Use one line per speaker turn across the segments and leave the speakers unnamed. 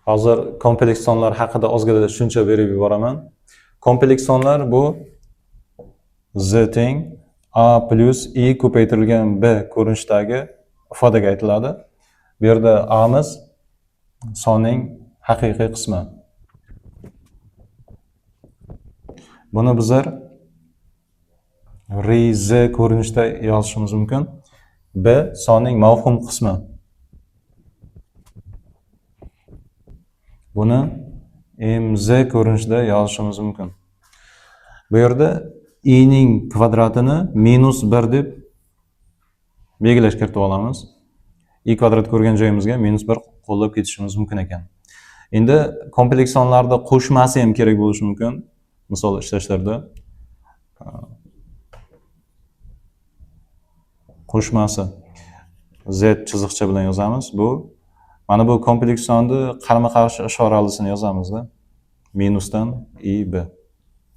Hozir kompleks sonlar haqida ozgina tushuncha berib yuboraman. Kompleks sonlar bu z teng a plyus i ko'paytirilgan b ko'rinishidagi ifodaga aytiladi. Bu yerda a'miz sonning haqiqiy qismi. Buni bizlar r z ko'rinishida yozishimiz mumkin. B sonning mavhum qismi. Buni mz ko'rinishida yozishimiz mumkin. Bu yerda i ning kvadratini -1 deb belgilash kiritib olamiz. I kvadrat ko'rgan joyimizga -1 qo'llab ketishimiz mumkin ekan. Endi kompleks sonlarda qo'shmasi ham kerak bo'lishi mumkin. Misol ishlashlarda qo'shmasi z chiziqcha bilan yozamiz. Bu mana bu kompleks sonni qarama-qarshi ishoralisini yozamizda. Minusdan i b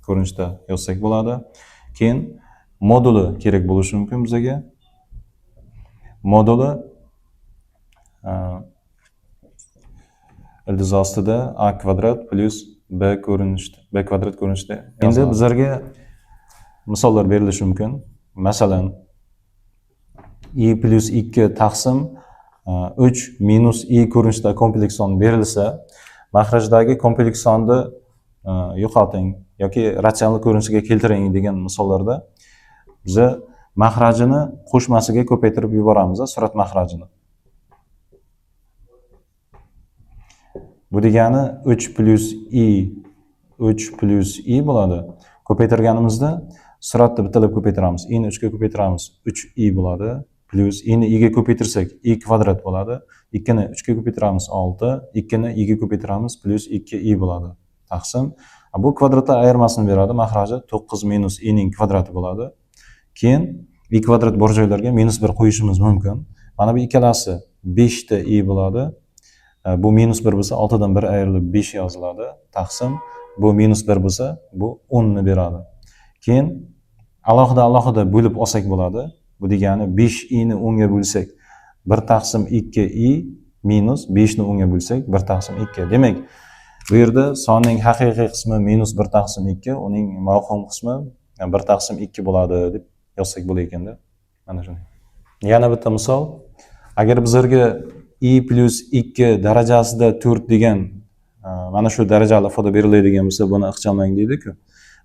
ko'rinishda yozsak bo'ladi. Keyin moduli kerak bo'lishi mumkin bizga. Moduli ildiz ostida a kvadrat plyus b ko'rinishda, b kvadrat ko'rinishida. Endi bizlarga misollar berilishi mumkin. Masalan, i plyus 2 taqsim 3 minus i ko'rinishida kompleks son berilsa, mahrajdagi kompleks sonni yo'qoting yoki ratsional ko'rinishiga keltiring degan misollarda biza mahrajini qo'shmasiga ko'paytirib yuboramiz, surat mahrajini. Bu degani 3 plyus i 3 plyus i bo'ladi. Ko'paytirganimizda suratni bittalab ko'paytiramiz. I ni 3 ga ko'paytiramiz, 3i bo'ladi. Plyus i ni i ga ko'paytirsak, i kvadrat bo'ladi. 2 ni 3 ga ko'paytiramiz, 6. 2 ni i ga ko'paytiramiz, plyus 2i bo'ladi. Taqsim. Bu kvadratlar ayirmasini beradi. Mahraji 9 minus i ning kvadrati bo'ladi. Keyin i kvadrat bor joylarga -1 qo'yishimiz mumkin. Mana bu ikkalasi 5 ta i bo'ladi. Bu -1 bo'lsa 6 dan 1 ayrilib 5 yoziladi. Taqsim. Bu -1 bo'lsa, bu 10 ni beradi. Keyin alohida-alohida bo'lib olsak bo'ladi. Bu degani 5 i ni 10 ga bo'lsak 1 taqsim 2 i minus 5 ni 10 ga bo'lsak 1 taqsim 2. Demak, bu yerda sonning haqiqiy qismi -1 taqsim 2, uning mavhum qismi 1 taqsim 2 bo'ladi deb yozsak bo'lar ekanda. Mana shunday. Yana bitta misol. Agar bizlarga i plyus 2 darajasida 4 degan mana shu darajali ifoda beriladigan bo'lsa, buni ixchamlang deydi-ku.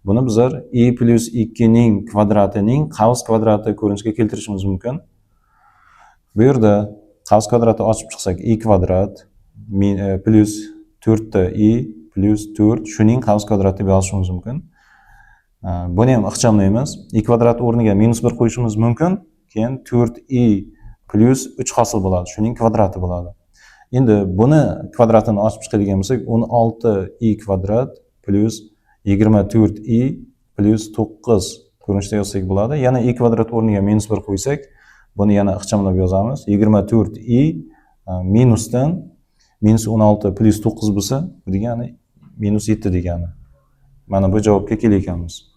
Buni bizlar i plyus 2 ning kvadratining qavs kvadrati ko'rinishiga keltirishimiz mumkin. Bu yerda qavs kvadrati ochib chiqsak, i kvadrat plyus 4 ta i plyus 4 shuning qavs kvadrati deb yozishimiz mumkin. Buni ham ixchamlaymiz. I kvadrat o'rniga -1 qo'yishimiz mumkin. Keyin 4 i plyus 3 hosil bo'ladi. Shuning kvadrati bo'ladi. Endi buni kvadratini ochib chiqadigan bo'lsak, 16 i kvadrat plyus 24 i plyus 9 ko'rinishda yozsak bo'ladi. Yana i kvadrat o'rniga -1 qo'ysak, buni yana ixchamlab yozamiz. 24 i minusdan -16 plyus 9 bo'lsa, bu degani -7 degani. Mana bu javobga kelar ekanmiz.